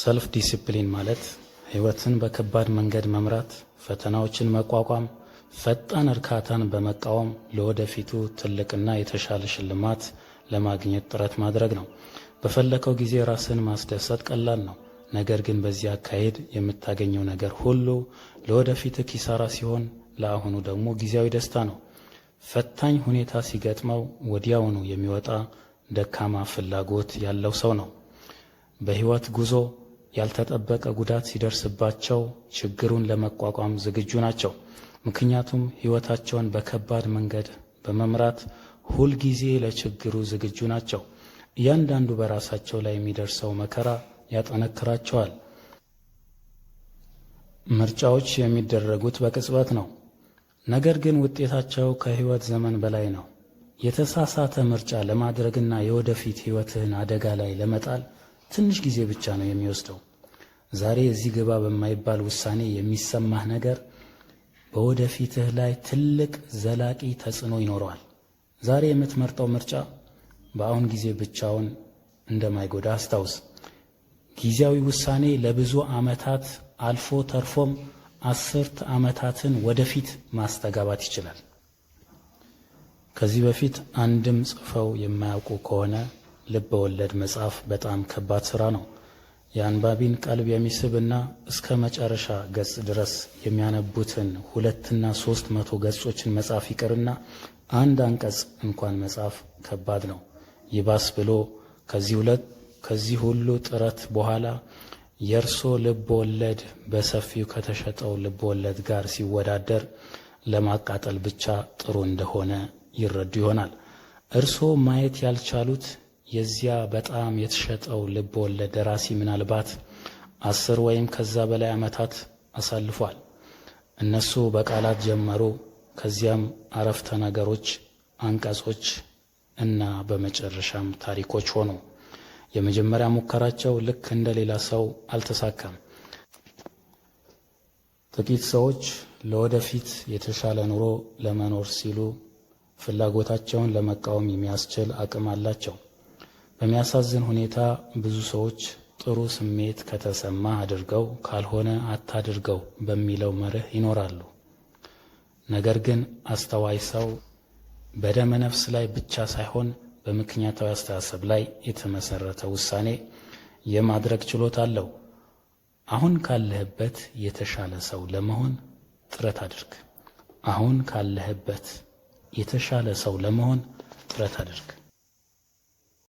Self discipline ማለት ሕይወትን በከባድ መንገድ መምራት፣ ፈተናዎችን መቋቋም፣ ፈጣን እርካታን በመቃወም ለወደፊቱ ትልቅና የተሻለ ሽልማት ለማግኘት ጥረት ማድረግ ነው። በፈለከው ጊዜ ራስን ማስደሰት ቀላል ነው። ነገር ግን በዚህ አካሄድ የምታገኘው ነገር ሁሉ ለወደፊት ኪሳራ ሲሆን፣ ለአሁኑ ደግሞ ጊዜያዊ ደስታ ነው። ፈታኝ ሁኔታ ሲገጥመው ወዲያውኑ የሚወጣ ደካማ ፍላጎት ያለው ሰው ነው። በሕይወት ጉዞ ያልተጠበቀ ጉዳት ሲደርስባቸው ችግሩን ለመቋቋም ዝግጁ ናቸው። ምክንያቱም ሕይወታቸውን በከባድ መንገድ በመምራት ሁልጊዜ ለችግሩ ዝግጁ ናቸው። እያንዳንዱ በራሳቸው ላይ የሚደርሰው መከራ ያጠነክራቸዋል። ምርጫዎች የሚደረጉት በቅጽበት ነው። ነገር ግን ውጤታቸው ከሕይወት ዘመን በላይ ነው። የተሳሳተ ምርጫ ለማድረግና የወደፊት ሕይወትህን አደጋ ላይ ለመጣል ትንሽ ጊዜ ብቻ ነው የሚወስደው። ዛሬ እዚህ ግባ በማይባል ውሳኔ የሚሰማህ ነገር በወደፊትህ ላይ ትልቅ ዘላቂ ተጽዕኖ ይኖረዋል። ዛሬ የምትመርጠው ምርጫ በአሁን ጊዜ ብቻውን እንደማይጎዳ አስታውስ። ጊዜያዊ ውሳኔ ለብዙ ዓመታት አልፎ ተርፎም አስርት ዓመታትን ወደፊት ማስተጋባት ይችላል። ከዚህ በፊት አንድም ጽፈው የማያውቁ ከሆነ ልብ ወለድ መጻፍ በጣም ከባድ ሥራ ነው። የአንባቢን ቀልብ የሚስብና እስከ መጨረሻ ገጽ ድረስ የሚያነቡትን 200 እና 300 ገጾችን መጻፍ ይቅርና አንድ አንቀጽ እንኳን መጻፍ ከባድ ነው። ይባስ ብሎ ከዚህ ሁሉ ጥረት በኋላ የእርሶ ልብ ወለድ በሰፊው ከተሸጠው ልብ ወለድ ጋር ሲወዳደር ለማቃጠል ብቻ ጥሩ እንደሆነ ይረዱ ይሆናል። እርሶ ማየት ያልቻሉት የዚያ በጣም የተሸጠው ልብ ወለድ ደራሲ ምናልባት 10 ወይም ከዛ በላይ ዓመታት አሳልፏል። እነሱ በቃላት ጀመሩ፣ ከዚያም አረፍተ ነገሮች፣ አንቀጾች እና በመጨረሻም ታሪኮች ሆኑ። የመጀመሪያ ሙከራቸው ልክ እንደ ሌላ ሰው አልተሳካም። ጥቂት ሰዎች ለወደፊት የተሻለ ኑሮ ለመኖር ሲሉ ፍላጎታቸውን ለመቃወም የሚያስችል አቅም አላቸው። በሚያሳዝን ሁኔታ ብዙ ሰዎች ጥሩ ስሜት ከተሰማህ አድርገው ካልሆነ አታድርገው በሚለው መርህ ይኖራሉ። ነገር ግን አስተዋይ ሰው በደመ ነፍስ ላይ ብቻ ሳይሆን በምክንያታዊ አስተሳሰብ ላይ የተመሰረተ ውሳኔ የማድረግ ችሎታ አለው። አሁን ካለህበት የተሻለ ሰው ለመሆን ጥረት አድርግ። አሁን ካለህበት የተሻለ ሰው ለመሆን ጥረት አድርግ።